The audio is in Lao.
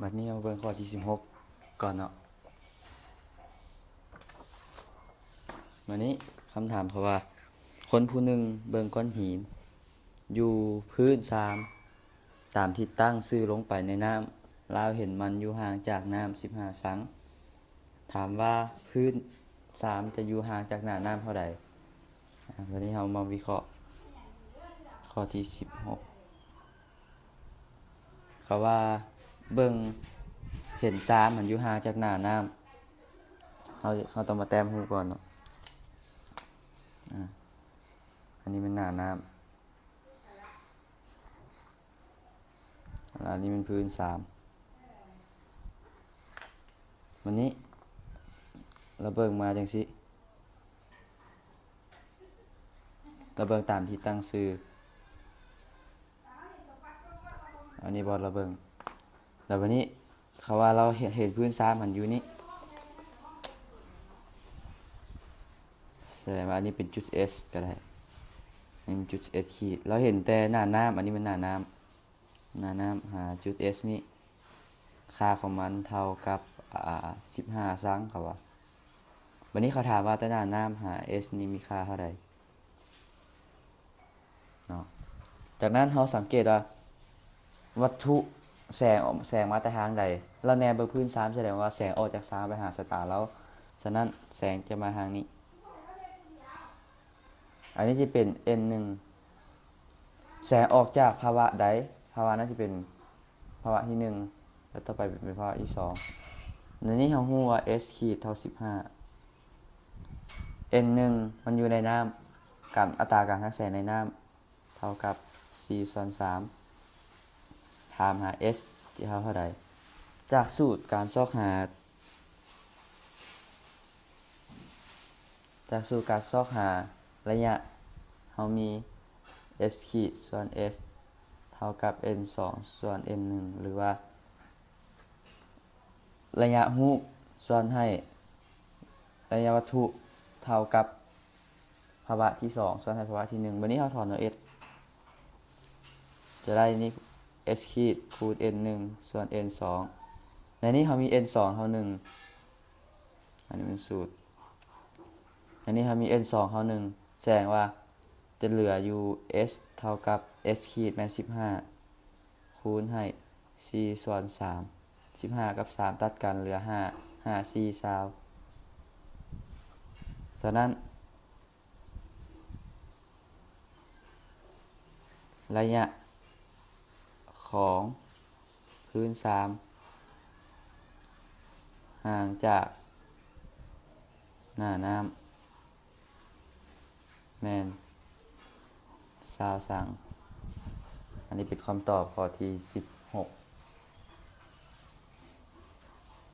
ບັດນີ້ເຮົາເບິ່ງຂໍ້ທີສິບຫົກກ່ອນເນາະ. ບັດນີ້ຄຳຖາມເຂົາວ່າ ຄົນຜູ້ໜຶ່ງເບິ່ງກ້ອນຫີນຢູ່ພື້ນຊາມຕາມທີ່ຕັ້ງຊື່ລົງໄປໃນນ້ຳ, ລາວເຫັນມັນຢູ່ຫ່າງຈາກນ້ຳສິບຫ້າສັງ. ຖາມວ່າພື້ນຊາມຈະຢູ່ຫ່າງຈາກໜ້ານ້ຳເທົ່າໃດ? ອາ ບັດນີ້ເຮົາມາວິເຄາະຂໍ້ທີສິບຫົກ. ເຂົາວ່າເບິ່ງເຫັນຊາມມັນຢູ່ຫ່າງຈາກໜ້ານ້ຳ, ເຮົາ ເຮົາຕ້ອງມາແຕ້ມຮູບກ່ອນເນາະ. ອາ ອັນນີ້ແມ່ນໜ້ານ້ຳ, ອັນນີ້ແມ່ນພື້ນຊາມ. ບັດນີ້ລາວເບິ່ງມາຈັ່ງຊີ້, ລາວເບິ່ງຕາມທີ່ຕັ້ງຊື່. ອັນນີ້ບໍ່ລະເບິ່ງ. ແລ້ວບັດນີ້ເຂົາວ່າລາວເຫັນ ເຫັນພື້ນຊາມຫັ້ນຢູ່ນີ້, ສະແດງວ່າອັນນີ້ເປັນຈຸດ S ກໍໄດ້. ອັນນີ້ເປັນຈຸດ S ຂີດ. ລາວເຫັນແຕ່ໜ້ານ້ຳ, ອັນນີ້ແມ່ນໜ້ານ້ຳ, ໜ້ານ້ຳ. ຫາຈຸດ S ນີ້ ຄ່າຂອງມັນເທົ່າກັບ ອາ ສິບຫ້າສັງ ເຂົາວ່າ. ບັດນີ້ເຂົາຖາມວ່າແຕ່ໜ້ານ້ຳຫາ S ນີ້ມີຄ່າເທົ່າໃດເນາະ. ຈາກນັ້ນເຮົາສັງເກດວ່າວັດຖຸແສງອອກ ແສງມາແຕ່ທາງໃດ? ລາວແນມເບິ່ງພື້ນຊາມ ສະແດງວ່າແສງອອກຈາກຊາມໄປຫາສາຍຕາລາວ, ສະນັ້ນແສງຈະມາທາງນີ້. ອັນນີ້ຈະເປັນ N ໜຶ່ງ, ແສງອອກຈາກພາວະໃດ? ພາວະນັ້ນຈະເປັນພາວະທີໜຶ່ງ ແລະ ຕໍ່ໄປເປັນພາວະທີສອງ. ໃນນີ້ເຮົາຮູ້ວ່າ S ຂີດເທົ່າສິບຫ້າ, N ໜຶ່ງມັນຢູ່ໃນນ້ຳ, ການ ອັດຕາການຫັກແສງໃນນ້ຳເທົ່າກັບສີ່ສ່ວນສາມ. ຖາມຫາ S ຈະເທົ່າເທົ່າໃດ? ຈາກສູດການຊອກຫາ ຈາກສູດການຊອກຫາໄລຍະ, ເຮົາມີ S ຂີດສ່ວນ S ເທົ່າກັບ N ສອງສ່ວນ N ໜຶ່ງ ຫຼືວ່າໄລຍະຮູບສ່ວນໃຫ້ໄລຍະວັດຖຸເທົ່າກັບພາວະທີສອງສ່ວນໃຫ້ພາວະທີໜຶ່ງ. ບັດນີ້ເຮົາຖອນເອົາ S ຈະໄດ້ນີ້ S ຂີດຄູນ N ໜຶ່ງສ່ວນ N ສອງ. ໃນນີ້ເຮົາມີ N ສອງເທົ່າໜຶ່ງ, ອັນນີ້ແມ່ນສູດ. ອັນນີ້ເຮົາມີ N ສອງເທົ່າໜຶ່ງ, ສະແດງວ່າຈະເຫຼືອຢູ່ S ເທົ່າກັບ S ຂີດແມ່ນສິບຫ້າ ຄູນໃຫ້ສີ່ສ່ວນສາມ, ສິບຫ້າກັບສາມຕັດກັນເຫຼືອຫ້າ, ຫ້າສີ່ຊາວ. ສະນັ້ນ ໄລຍະຂອງພື້ນຊາມຫ່າງຈາກໜ້ານ້ຳແມ່ນຊາວສັງ. ອັນນີ້ເປັນຄຳຕອບຂໍ້ທີສິບຫົກ.